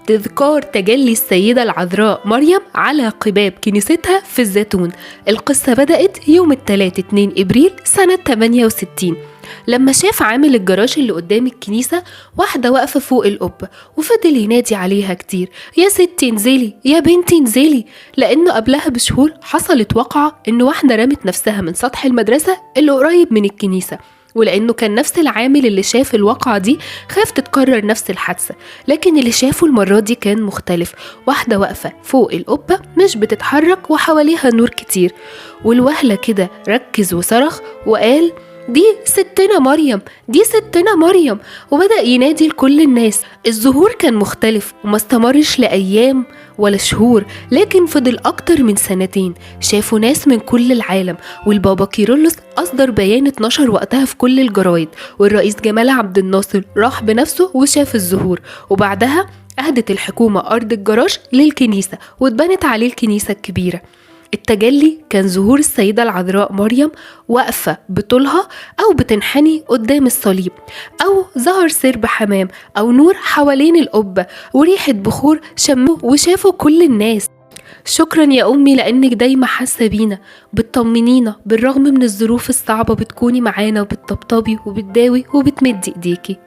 تذكار تجلي السيدة العذراء مريم على قباب كنيستها في الزيتون. القصة بدأت يوم الثلاث 2 إبريل سنة 68 لما شاف عامل الجراج اللي قدام الكنيسة واحدة واقفة فوق القبة، وفضل ينادي عليها كتير: يا ستي انزلي، يا بنتي انزلي، لأنه قبلها بشهور حصلت وقعة إن واحدة رمت نفسها من سطح المدرسة اللي قريب من الكنيسة، ولأنه كان نفس العامل اللي شاف الواقعة دي خاف تتكرر نفس الحادثة. لكن اللي شافه المرة دي كان مختلف، واحدة واقفة فوق القبة مش بتتحرك وحواليها نور كتير، والوهلة كده ركز وصرخ وقال: دي ستنا مريم، دي ستنا مريم، وبدأ ينادي لكل الناس. الظهور كان مختلف وما استمرش لأيام ولا شهور، لكن فضل أكتر من سنتين. شافوا ناس من كل العالم، والبابا كيرلس أصدر بيان اتنشر وقتها في كل الجرايد، والرئيس جمال عبد الناصر راح بنفسه وشاف الظهور. وبعدها أهدت الحكومة أرض الجراج للكنيسة واتبنت عليه الكنيسة الكبيرة. التجلي كان ظهور السيدة العذراء مريم واقفة بطولها أو بتنحني قدام الصليب، أو ظهر سرب حمام أو نور حوالين القبة وريحة بخور شموه وشافوا كل الناس. شكرا يا أمي لأنك دايما حاسة بينا، بتطمنينا بالرغم من الظروف الصعبة، بتكوني معانا وبتطبطبي وبتداوي وبتمدي إيديكي.